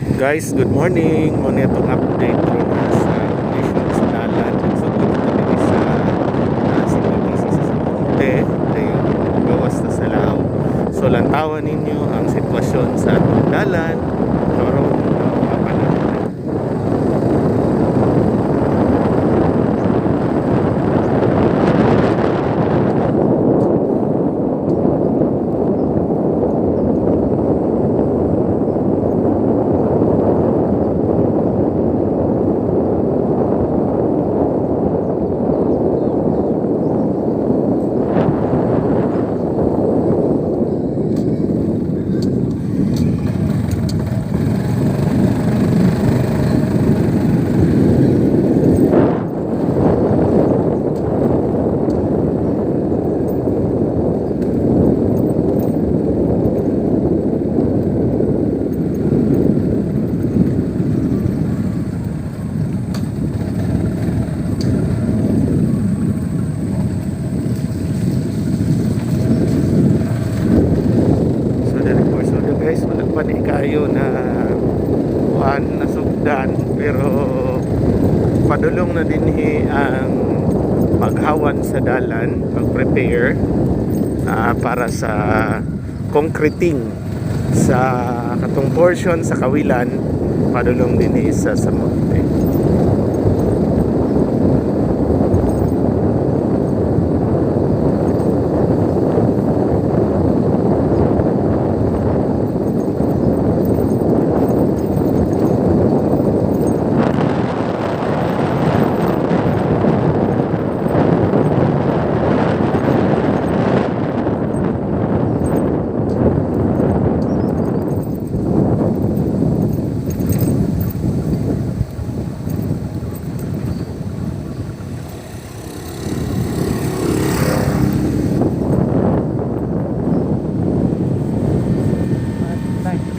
Guys, good morning. Mo ni itong update ron sa condition sa dalan. Nagsugod na kami sa CPTC sa Samonte. Dayon gawas na sa Lao. So lantawan ninyo ang sitwasyon sa atong dalan. Karon kapanahon. So dali po, so guys, wala pa ni kayo na kuan na sugdan, pero padulong na din hi ang paghawan sa dalan, pag-prepare para sa concreting sa katong portion sa Kawilan, padulong din hi sa Samonte.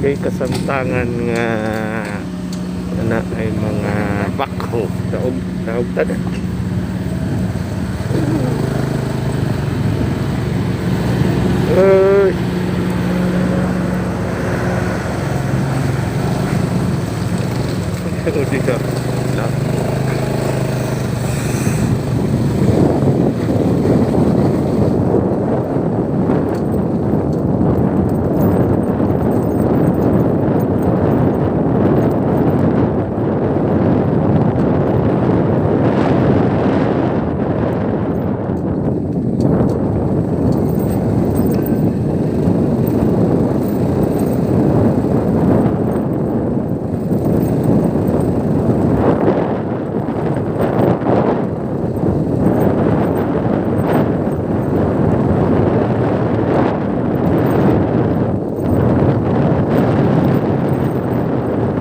Kay kasamtangan nga ana ay mga bakho daog daog tada. Ay. O di ka.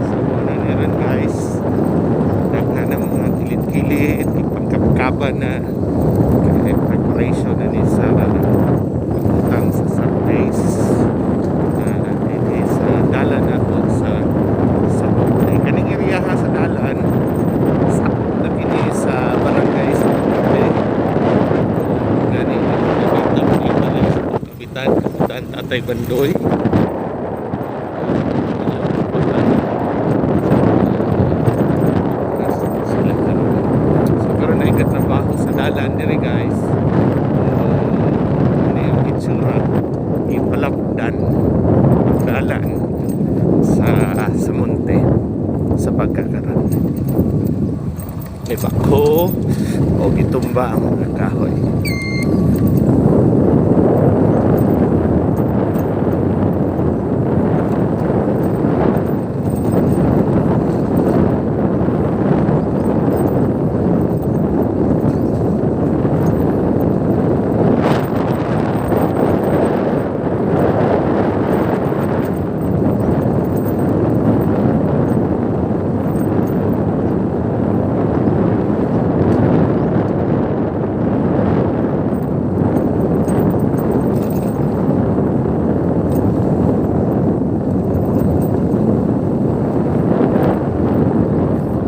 So ano na rin, guys. Daghan ng mga kilid-kilid, ipangkapkaban na kaya preparation na ni sa pagbutang sa subbase dinhi sa dalan ato sa Monte. Kaning area ha sa dalan sa na kini sa barangay sa Monte. Gani nakita mo dito sa kapitan, Kapitan Tatay Bandoy. Sila karon. So karon na trabaho sa dalan dire, guys. Ano yung itsura, ipalapdan ang dalan sa Monte sa pagkakaran. May bako o gitumba ang mga kahoy.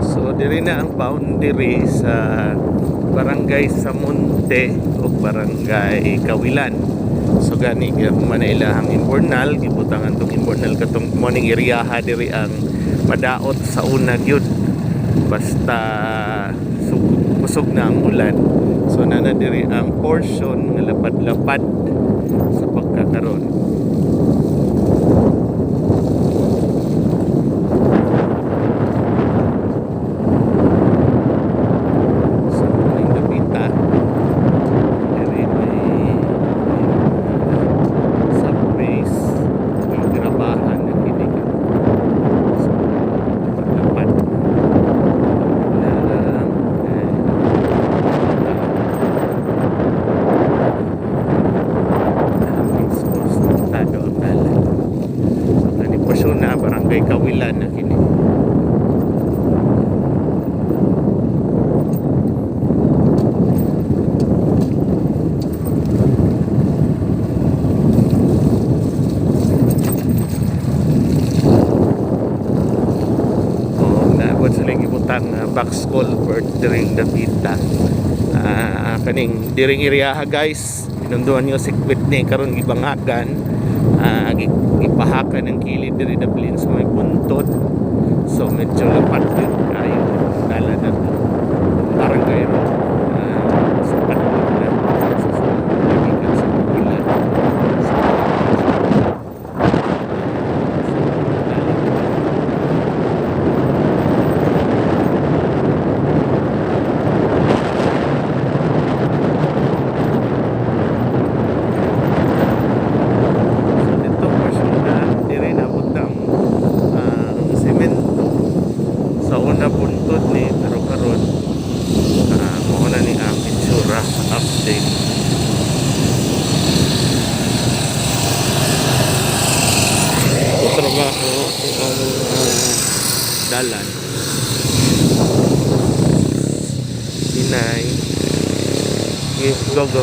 So diri na ang boundary sa Barangay Samonte o Barangay Kawilan. So gani man na ilahang imbornal, gibutangan tong imbornal katong morning area diri ang Padaot sa una gyud basta kusog na ang ulan. So nana diri ang portion nga lapad-lapad sa pagkakaron. So ning dapita diri may sub-base, may grabahan na kini ka. So lapad-lapad na lang eh, may source ng tado ang dalan. So kani portion na Barangay Kawilan na kini. Oo, naabot sila yung ibutang box culvert during dapita. Kaning diring area guys, pinunduhan nyo sikwit ni karon gibangagan, gipahakan ang kilid diri daplin sa may puntod. So medyo lapat yun kayo dala na to. Barangay road. Sa patpon na sa gikan sa Kawilan. So, dalan. So dito portion na dire naabot ang semento. Sa una puntod ni, pero karon mao na ni ang itsura update. So, trabaho ang dalan. Inay. Okay, go go.